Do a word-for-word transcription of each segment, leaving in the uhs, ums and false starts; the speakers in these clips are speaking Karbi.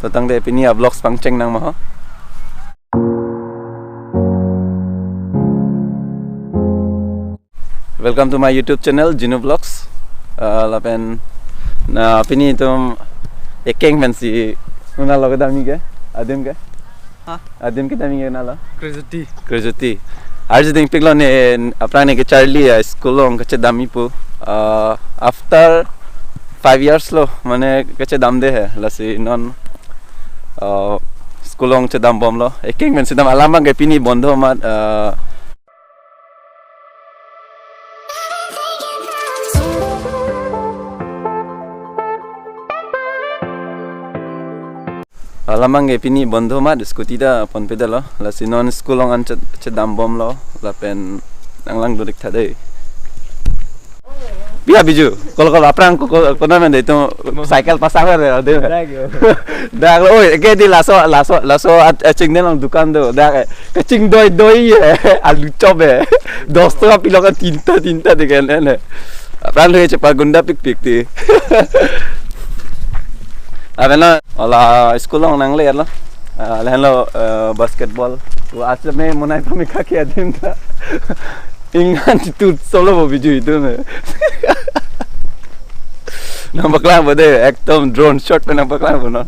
Tangte pini a vlogs pangcheng nang ma ho. Welcome to my YouTube channel, Jinu Vlogs. Uh, lapen na pini itum ekeng pensi nuna lo kedam ke? Adim ke? Ha? Adim kedam ke nalo? Krijuti. Krijuti. Arju dingpiklo ne aphrang ne kecharli a school along kachedam ipu. Uh, after five years lo mane kachedamde he, lasi non uh, school along chedambomlo. Ekeng pensi dam, alam abang ke pini bondho mat, uh, alam abang ke pini bondho mat, scooty ta ponpedetlo. Lasi non school along an chet-, chedambomlo. Lapen nanglang durik tha dei. Pia Biju, kalau, kalau aphrang ko, ko, ko namen dei, itu cycle pasang re, dei. Dak yo. Dak lo, oi, ke di laso, laso, laso at, aching den along dukan do. Dak, eh, kachingdoi doi he, alu chop he. Dos taka pilok kan tinta, tinta dei kan, eh. Aphrang lo chepa gunda pikpik ti. Aben lo, ola school along nanglelo. Ah, lahenlo, eh, basketball. Wa asme monai pamika ke adim ta. Ingan tu solo bo Biju itum he. Nangpaklangpo dei, ekdom drone shot pen nangpaklangpo non.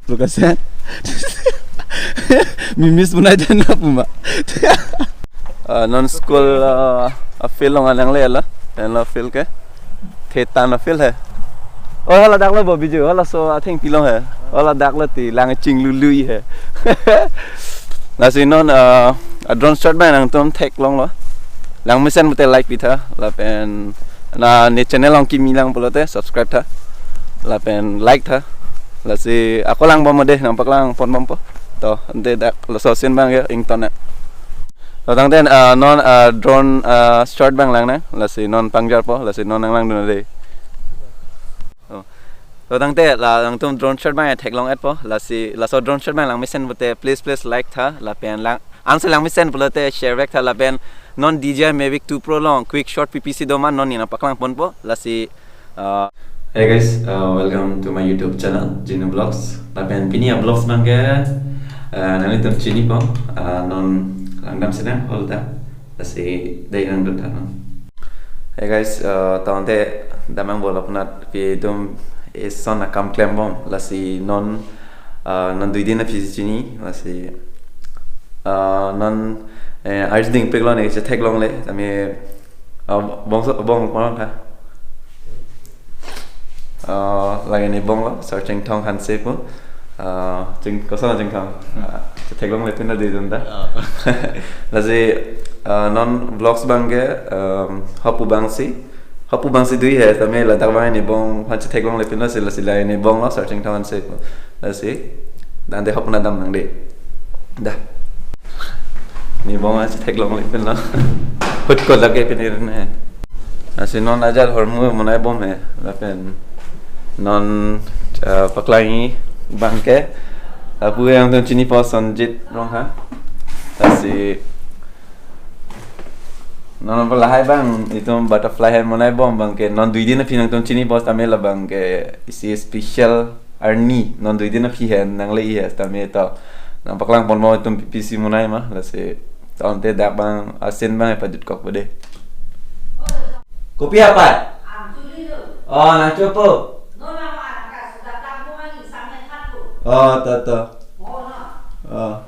Lukasen. Mimis punai dan apa, Mbak? Ah, non school, ah, a field along nanglelo. Lahenlo field ke. Thetan a field he. Oh, hala dak lo bo Biju. Halaso atheng pilong he. Hala dak lo ti lang chinglului he. Lasi non, ah, a drone shot abang nangtum theklonglo. Langmesen pute like pitha. Lapen na ne channel along kimi lang pulote subscribe tha. Lapen like tha. Lasi ako langbom dei, nangpaklangponbompo. To, ante dak laso scene abang ke ington na. To tangte, ah, non, ah, drone, ah, shot abang langnang. Lasi non pangjarpo, lasi non nanglangdun dei. Oh. To tangte la nangtum drone shot abang theklong-etpo. Lasi laso drone shot abang langmesen pute please, please like tha. Lapen lang Ansi lang mesen pulote share vek tha lapen non D J I Mavic two Pro along quick shot P P C do ma non nina paklang ponpo lasi, uh, Hey guys, uh, welcome to my YouTube channel, Jinu Vlogs. Lapen pini a-vlogs abangke, uh, nanglitum chinipo, uh, non langdam sinang hall ta. Lasi dei nang dun tha non. Hey guys, uh, tangte damnang bol apnat pi dum eson akam klembom lasi non, uh, non dui din aphi si chini lasi, uh, non, eh, arjuding peklo ne chetheklongle tame, uh, bongso bong konon tha. Uh, lake ne bonglo, Sar Chingthong Hanse pu. Uh, Ching, koson Chingthong? Uh, chetheklongle pin lo dei dun ta. Oh. Lasi, uh, non vlogs abangke, um, hapu abangsi. Hapu abangsi dui he, tame ladak abang ne bong aphan chetheklongle pin lo si lasi lake ne bonglo, Sar Chingthong Hanse pu. Lasi, tangte hapu na damnang dei. Dah. Ne bong aphan chetheklongle pin lo. Hut ko lake pin ir ne. Lasi non ajat hormu monai bom he, lapen non, uh, paklang abangke, uh, pu nangtum chinipo Sonjit Ronghang. Lasi non lahai abang itum butterfly he monai bom abangke non dui din aphi nangtum chinipo tame labangke isi special arni non dui din aphi he nangle-i he tame to nang paklang ponpo itum P P C monai ma lasi tangte dak abang asin abang pajut kokpo dei. Kopi apat? Oh, nang chopo. Oh, to, to. Oh.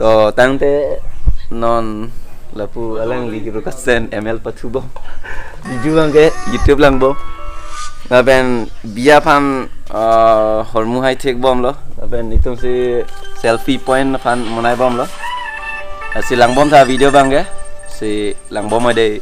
To tangte non lapu alangli kiro kasen M L pathu bom. Video abangke YouTube langbom. Lapen biya aphan, ah, hormu hai thek bomlo. Lapen itum si selfie point aphan monai bomlo. Lasi langbom tha video abangke. Si langbom dei.